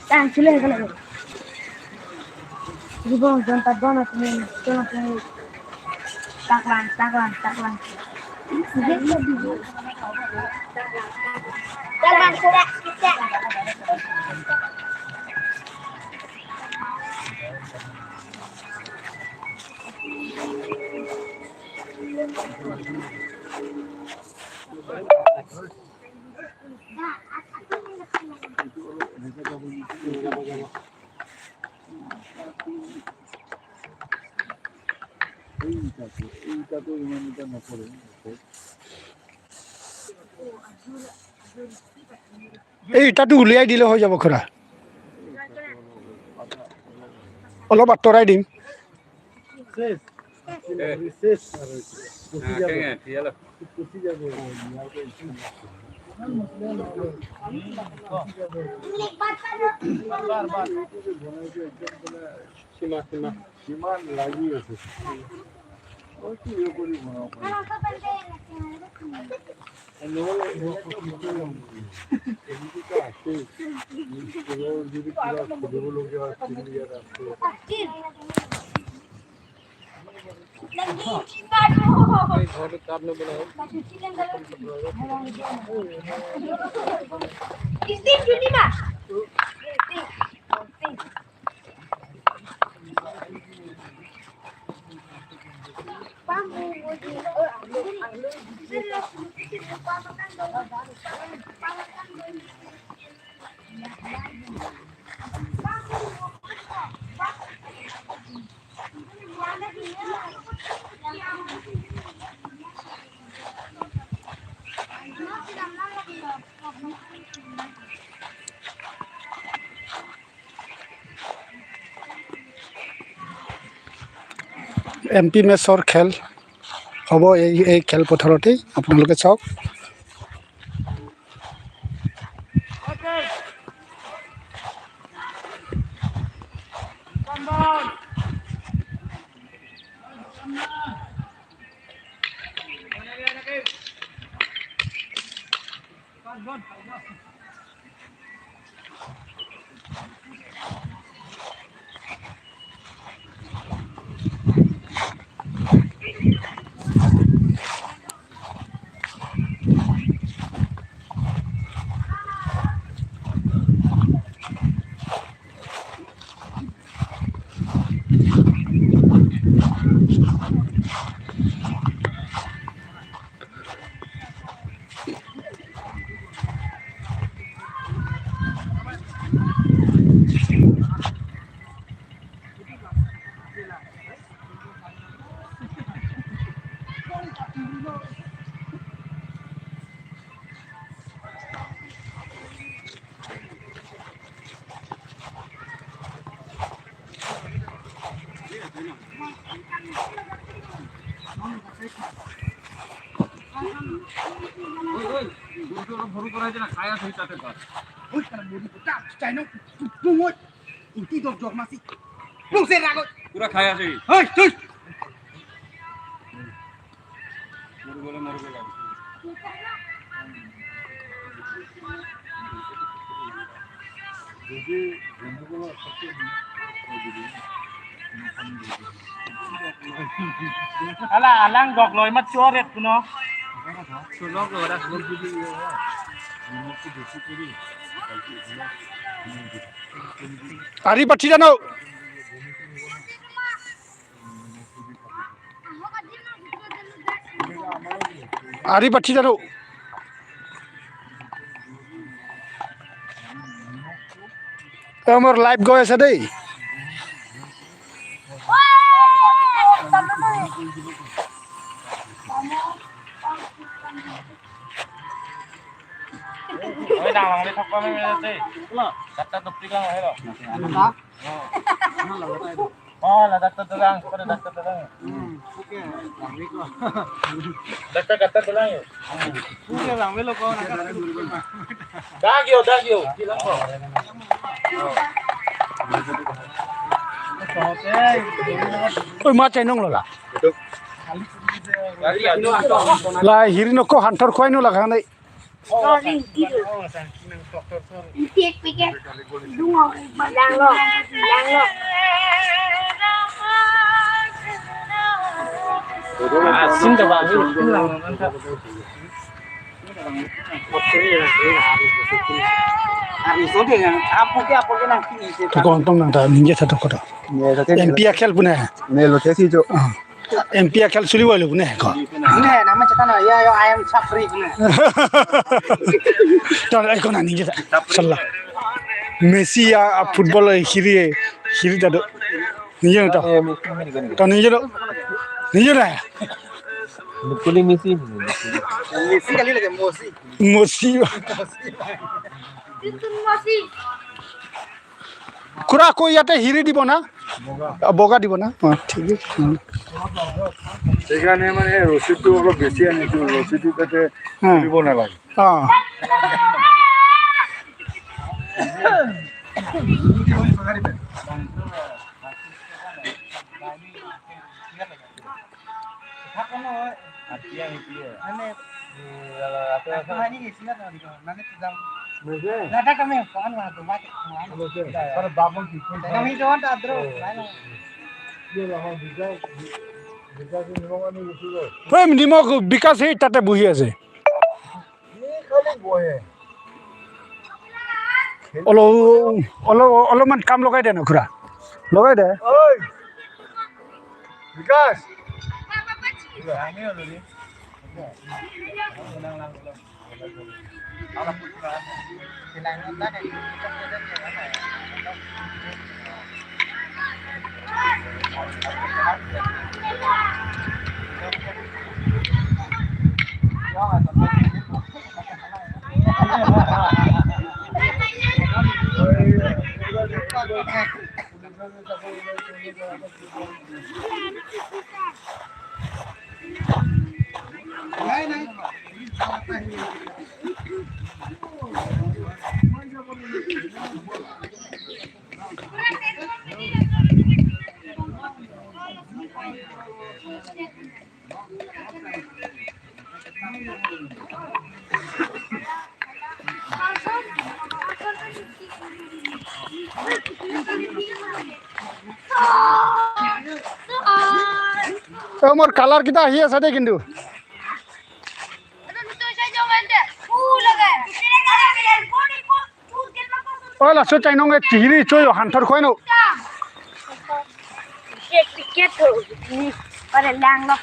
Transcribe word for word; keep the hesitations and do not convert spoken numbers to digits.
Tan chule ka lagi. Ribong jon ta don atumi, don atumi. Taklang, taklang, taklang. Taklang sudah. এই ইটাটো উলিয়াই দিলে হৈ যাব খুৰা। অলপ আঁতৰাই দিম। শেষ। শেষ। পচি যাব। পচি যাব। সীমা, সীমা। কিমান লাগি আছে? অ, কি ইয়ে কৰি বনাব পাৰি? এনেকুৱা, এনেকুৱা কি কৰিম? এনেকুৱা আছে। যদি কিবা খুলিবলগীয়া হয়, খুলি ইয়াত আছে। এই ঘৰটো তাত নবনাও। এম পি মেচৰ খেল হ'ব এই, এই খেলপথাৰতেই, আপোনালোকে চাওক। ওই, ওই, গরুটো অলপ সৰু কৰাই দে না, খাই আছে সি তাতে ধৰ। ওই, তার মুড়ি গোটা, চাই না, তুই, তুই, তুই, তুই, দর, দর, মাসি। পুরা খাই আছে সি। ওই, তুই। মরে গেলে মরে গেল। যদি বন্ধুগুলো থাকে, Ala alang dok loi mat chor et kuno. Ari pathi jano. Ari pathi jano. এ, মোৰ লাইভ গৈ আছে দেই। Oi, dang lang di thok kami dei. Kata topik lang, hello. Ano ba? Oh, ladak to lang, pada ladak to lang. Hmm, oke. Ladak to lang yuk. Oke, lang, melo ko. Dak yuk, dak yuk. Bilang ko. Oi, ma chenong lo la. La, hiri no ko hantor kwai no la khan dei. Sorry, gitu. Intik pikir. Dungo, langlo, langlo. Ah, sing ke babu. Apo ke, apo ke nang kini se. Ke kontong nang ta ningje satu koto. Ne, lote M P akhel pune. Ne, lote si jo. Ah. M P akhel suli walu pune ko. Ne, nama cetana ya, yo, I am suffering ne. Tar ai kona ningje ta. Sala. Messi ya, a football hiri, hiri ta do. Ningje ta. Eh, Messi, Messi, Messi. Ta ningje do. Ningje ta. Nukuli Messi. Messi kali lagi, Messi. Messi. Messi. খুৰা, আকৌ ইয়াতে হেৰি দিব না? বগা। অ, বগা দিব না? অ, ঠিক আছে। উম। সেইকাৰণে মানে ৰচিটো অলপ বেছি আনিছো, ৰচিটো যাতে হা। তুলিব নালাগে। অ। প্ৰেম নিমখ বিকাশ সেই তাতে বহি আছে। অলপ, অলপ, অলপমান কাম লগাই দে না খুৰা, লগাই দে। ঐ, বিকাশ। এ, মোৰ কালাৰ কেইটা আহি আছে দেই কিন্তু। অ, laso chainong e tihiri choi hanthor khoino. Pada langlo.